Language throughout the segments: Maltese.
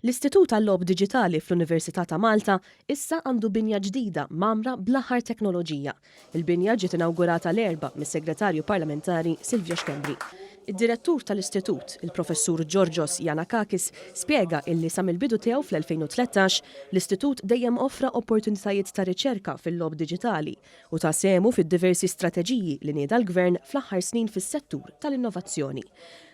L-Istitut għal-Logħob Diġitali fl-Università ta' Malta issa għandu binja ġdida mgħammra bl-aħħar teknoloġija. Il-binja ġiet inawgurata l-Erbgħa mis-Segretarju Parlamentari Silvio Schembri. Id-Direttur tal-Istitut, il-Professur Georgios Giannakakis spjega illi sa mill-bidu tiegħu fl-2013, l-Istitut dejjem offra opportunitajiet ta' riċerka fil-logħob diġitali u ta sehmu fid-diversi strateġiji li nieda l-Gvern fl-aħħar snin fis-settur tal-innovazzjoni.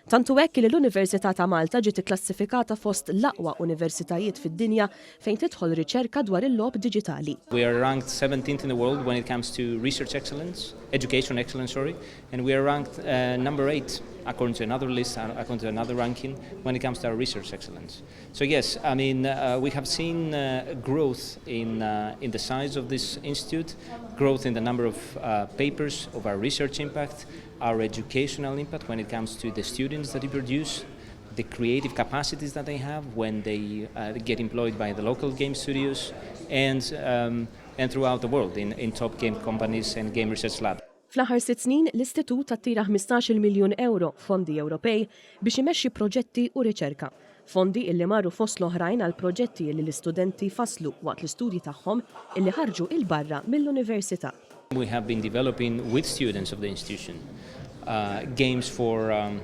Tant hu hekk li l-Università ta' Malta ġiet ikklassifikata fost l-aqwa universitajiet fid-dinja fejn tidħol riċerka dwar il-logħob diġitali. We are ranked 17th in the world when it comes to research excellence, education excellence, sorry, and we are ranked number 8 according to another list, according to another ranking when it comes to our research excellence. So yes, I mean, uh, we have seen uh, growth in, uh, in the size of this institute, growth in the number of uh, papers of our research impact, our educational impact when it comes to the students that we produce, the creative capacities that they have when they uh, get employed by the local game studios and, um, and throughout the world in, in top game companies and game research labs. Fl-aħħar sitt snin, l-Istitut attira 15-il miljun ewro fondi Ewropej biex imexxi proġetti u riċerka. Fondi illi marru fost l-oħrajn għal proġetti illi l-istudenti fasslu waqt l-istudji tagħhom illi ħarġu 'il barra mill-università. We have been developing with students of the institution uh, games for um,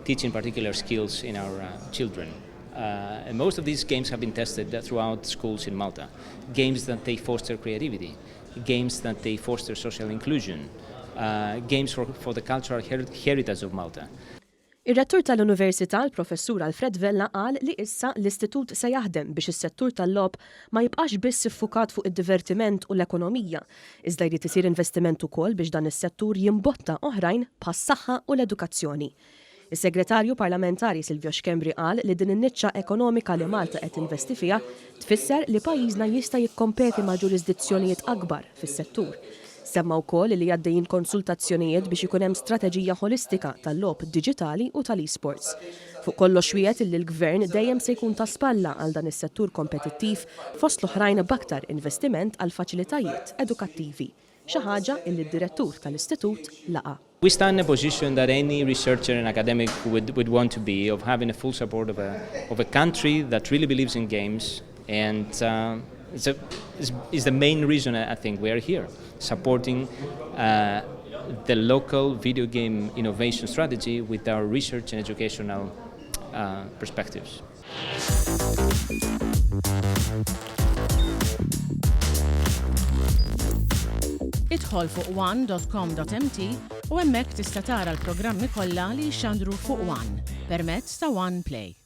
teaching particular skills in our uh, children. Uh, and most of these games have been tested throughout schools in Malta. Games that they foster creativity, games that they foster social inclusion, uh, games for, for the cultural her heritage of Malta. Ir-Rettur tal-Università, l-Professur Alfred Vella qal li issa l-istitut se jaħdem biex is-settur tal-logħob ma jibqax biss iffukat fuq id-divertiment u l-ekonomija, iżda jrid isir investiment ukoll biex dan is-settur jimbotta oħrajn bħas-saħħa u l-edukazzjoni. Is-Segretarju Parlamentari Silvio Schembri qal li din in-niċċa ekonomika li Malta qed tinvesti fiha tfisser li pajjiżna jista' jikkompeti ma' ġurisdizzjonijiet akbar fis-settur. Semma wkoll li għaddejjin konsultazzjonijiet biex ikun hemm strateġija ħolistika tal-logħob diġitali u tal-esports. Fuq kollox wiegħed li l-Gvern dejjem se jkun ta' spalla għal dan is-settur kompetittiv fost l-oħrajn b'aktar investiment għal faċilitajiet edukattivi. Xi ħaġa illi d-direttur tal-istitut laqa'. We stand in a position that any researcher and academic would, would want to be, of having a full support of a, of a country that really believes in games and uh, it's, a, it's, it's the main reason I think we are here, supporting uh, the local video game innovation strategy with our research and educational uh, perspectives. Idħol fuq one.com.mt u hemmhekk tista' tara l-programmi kollha li jixxandru fuq One permezz ta' One Play.